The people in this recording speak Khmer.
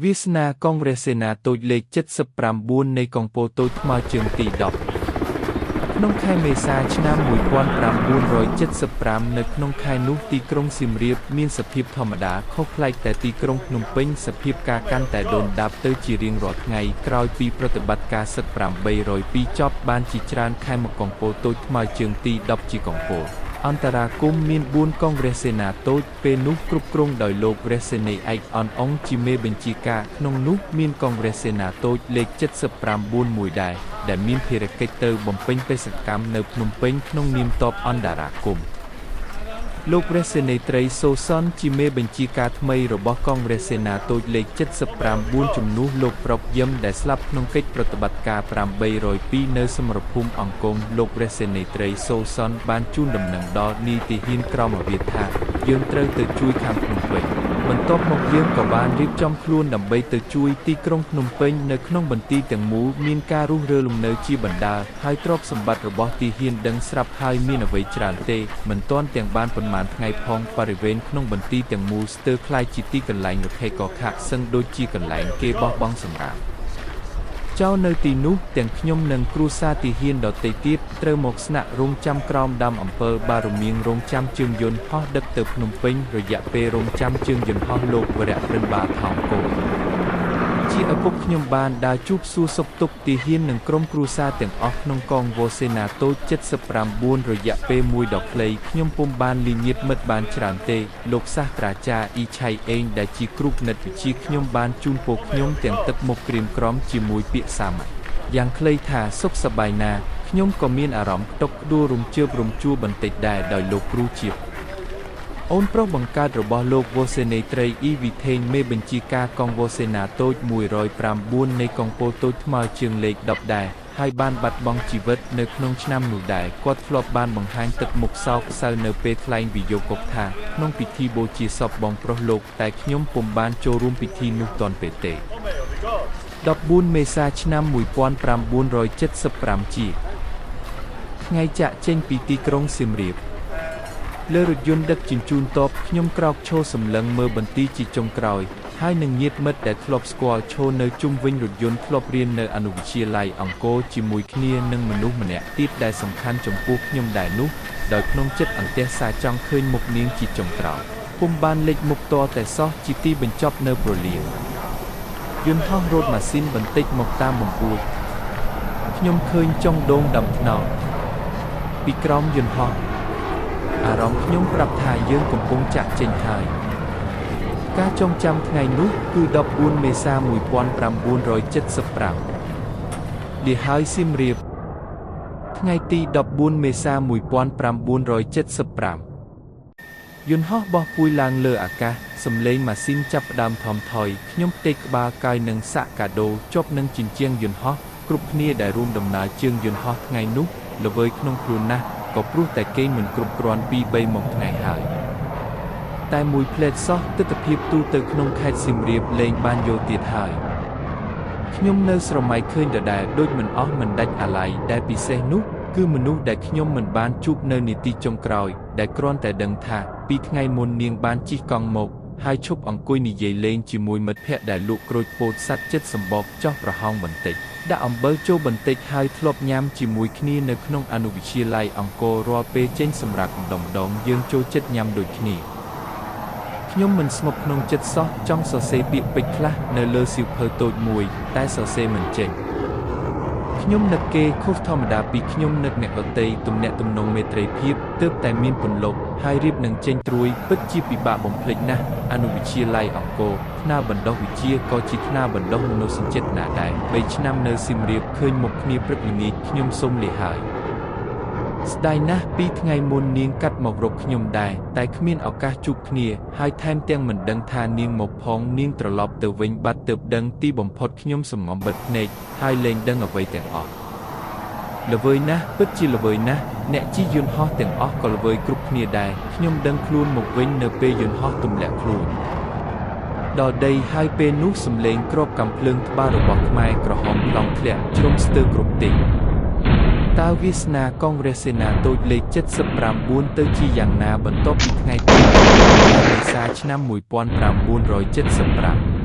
វាសនាកងរះសេនាតូចលេខ79នៃកងពលតូចថ្មើរជើងទី10ក្នុងខែមេសាឆ្នាំ1975នៅក្នុងខែនោះទីក្រុងសៀមរាបមានសភាពធម្មតាខុសប្លែកតែទីក្រុងភ្នំពេញសភាពការកាន់តែដុនដាបទៅជារៀងរាល់ថ្ងៃក្រោយពីប្រតិបត្តិការសឹក802ចប់បានជាច្រើនខែមកកងពលតូចថ្មើរជើងទី10ជាកងពលអន្តរាគមន៍មាន4កងរះសេនាតូចពេលនោះគ្រប់គ្រងដោយលោករះសេនីយ៍ឯកអនអងជាមេបញ្ជាការក្នុងនោះមានកងរះសេនាតូចលេខ79មួយដែរដែលមានភារកិច្ចទៅបំពេញបេសកកម្មនៅភ្នំពេញក្នុងនាមទ័ពអន្តរាគមន៍លោករះសេនីយ៍ត្រីសូសុនជាមេបញ្ជាការថ្មីរបស់កងរះសេនាតូចលេខ79ជំនួសលោកប្រុកយឹមដែលស្លាប់ក្នុងកិច្ចប្រតិបត្តិការ802នៅសមរភូមិអង្គរលោករះសេនីយ៍ត្រីសូសុនបានជូនដំណឹងដល់នាយទាហានក្រោមអាវុធថាយើងត្រូវទៅជួយខាងភ្នំពេញបន្ទាប់មកយើងក៏បានរៀបចំខ្លួនដើម្បីទៅជួយទីក្រុងភ្នំពេញនៅក្នុងបន្ទាយទាំងមូលមានការរុះរើលំនៅជាបណ្ដាលហើយទ្រព្យសម្បត្តិរបស់ទាហានដឹងស្រាប់ហើយមានអ្វីច្រើនទេមិនទាន់ទាំងបានប៉ុន្មានថ្ងៃផងបរិវេណក្នុងបន្ទាយទាំងមូលស្ទើរក្លាយជាទីកន្លែងរខេកខាក់សឹងដូចជាកន្លែងគេបោះបង់សម្រាមចោលនៅទីនោះទាំងខ្ញុំនិងគ្រួសារទាហានដទៃទៀតត្រូវមកស្នាក់រងចាំក្រោមដើមអំពើបារមៀងរងចាំជើងយន្តហោះដឹកទៅភ្នំពេញរយៈពេលរងចាំជើងយន្តហោះលោកវរៈព្រឹន្ទបាលថោងគោជាឪពុកខ្ញុំបានដើរជួបសួរសុខទុក្ខទាហាននិងក្រុមគ្រួសារទាំងអស់ក្នុងកងវសេនាតូច79រយៈពេលមួយដ៏ខ្លីខ្ញុំពុំបានលាញាតមិត្តបានច្រើនទេលោកសាស្ត្រាចារ្យអ៊ីឆៃអេងដែលជាគ្រូគណិតវិទ្យាខ្ញុំបានជូនពរខ្ញុំទាំងទឹកមុខក្រៀមក្រំជាមួយពាក្យសាមញ្ញយ៉ាងខ្លីថាសុខសប្បាយណាស់ខ្ញុំក៏មានអារម្មណ៍ខ្តុកក្តួលរំជើបរំជួលបន្តិចដែរដោយលោកគ្រូជាអូនប្រុសបង្កើតរបស់លោកវសេនីយ៍ត្រីអ៊ីវីថេងមេបញ្ជាការកងវសេនាតូច109នៃកងពលតូចថ្មើរជើងលេខ10ដែរហើយបានបាត់បង់ជីវិតនៅក្នុងឆ្នាំនោះដែរគាត់ធ្លាប់បានបង្ហាញទឹកមុខសោកសៅនៅពេលថ្លែងវិយោគថាក្នុងពិធីបូជាសពបងប្រុសលោកតែខ្ញុំពុំបានចូលរួមពិធីនោះទាន់ពេលទេ14មេសាឆ្នាំ1975ជាថ្ងៃចាក់ចេញពីទីក្រុងសៀមរាបលើរថយន្តដឹកជញ្ជូនតបខ្ញុំក្រោកឈរសម្លឹងមើលបន្ទាយជាចុងក្រោយហើយនឹងញាតិមិត្តដែលធ្លាប់ស្គាល់ឈរនៅជុំវិញរថយន្តធ្លាប់រៀននៅអនុវិទ្យាល័យអង្គរជាមួយគ្នានឹងមនុស្សម្នាក់ទៀតដែលសំខាន់ចំពោះខ្ញុំដែរនោះដោយក្នុងចិត្តអន្ទះសារចង់ឃើញមុខនាងជាចុងក្រោយពុំបានលេចមុខតតែសោះជាទីបញ្ចប់នៅប្រលៀងយន្តហោះរត់ម៉ាស៊ីនបន្តិចមកតាមបង្អួចខ្ញុំឃើញចុងដូងដាំថ្នោតពីក្រោមយន្តហោះអារម្មណ៍ខ្ញុំប្រាប់ថាយើងកំពុងចាក់ចេញហើយការចងចាំថ្ងៃនោះគឺ14មេសា1975លាហើយសៀមរាបថ្ងៃទី14មេសា1975យន្តហោះបោះពួយឡើងលើអាកាសសំឡេងម៉ាស៊ីនចាប់ផ្ដើមថមថយខ្ញុំផ្ទេកក្បាលកាយនឹងសាក់កាដូជាប់នឹងជញ្ជាំងយន្តហោះគ្រប់គ្នាដែលរួមដំណើរជើងយន្តហោះថ្ងៃនោះល្វើយក្នុងខ្លួនណាស់ក៏ព្រោះតែគេងមិនគ្រប់គ្រាន់ពី3មកថ្ងៃហើយតែមួយផ្លែតសោះទិដ្ឋភាពទូទៅក្នុងខេត្តសៀមរាបលែងបានយល់ទៀតហើយខ្ញុំនៅស្រមៃឃើញដដែលដូចមិនអស់មិនដាច់អាល័យដែលពិសេសនោះគឺមនុស្សដែលខ្ញុំមិនបានជួបនៅនាទីចុងក្រោយដែលគ្រាន់តែដឹងថាពីថ្ងៃមុននាងបានជិះកង់មកហើយឈប់អង្គុយនិយាយលេងជាមួយមិត្តភ័ក្តិដែលលក់ក្រូចពោធិ៍សាត់ចិត្តសម្បកចោះប្រហោងបន្តិចដាក់អំបិលចូលបន្តិចហើយធ្លាប់ញ៉ាំជាមួយគ្នានៅក្នុងអនុវិទ្យាល័យអង្គររាល់ពេលចេញសម្រាប់ម្ដងម្ដងយើងចូលចិត្តញ៉ាំដូចគ្នាខ្ញុំមិនស្ងប់ក្នុងចិត្តសោះចង់សរសេរពាក្យពេចន៍ខ្លះនៅលើសៀវភៅតូចមួយតែសរសេរមិនចេញខ្ញុំនឹកគេខុសធម្មតាពីខ្ញុំនឹកអ្នកដទៃទំនាក់ទំនងមេត្រីភាពទើបតែមានពន្លកហើយរៀបនឹងចេញត្រួយពិតជាពិបាកបំភ្លេចណាស់អនុវិទ្យាល័យអង្គរថ្នាលបណ្ដុះវិជ្ជាក៏ជាថ្នាលបណ្ដុះមនោសញ្ចេតនាដែរ3ឆ្នាំនៅសៀមរាបឃើញមុខគ្នាព្រឹកល្ងាចខ្ញុំសូមលាហើយស្ដាយណាស់ពីថ្ងៃមុននាងកាត់មករកខ្ញុំដែរតែគ្មានឱកាសជួបគ្នាហើយថែមទាំងមិនដឹងថានាងមកផងនាងត្រឡប់ទៅវិញបាត់ទើបដឹងទីបំផុតខ្ញុំសំងំបិទភ្នែកហើយលែងដឹងអ្វីទាំងអស់ល្វើយណាស់ពិតជាល្វើយណាស់អ្នកជិះយន្តហោះទាំងអស់ក៏ល្វើយគ្រប់គ្នាដែរខ្ញុំដឹងខ្លួនមកវិញនៅពេលយន្តហោះទម្លាក់ខ្លួនដល់ដីហើយពេលនោះសំឡេងគ្រាប់កាំភ្លើងត្បាល់របស់ខ្មែរក្រហមប្លង់ធ្លាក់ជ្រុំស្ទើរគ្រប់ទីតើវាសនាកងរះសេនាតូចលេខ79ទៅជាយ៉ាងណាបន្ទាប់ពីថ្ងៃទី10ខែមេសាឆ្នាំ1975។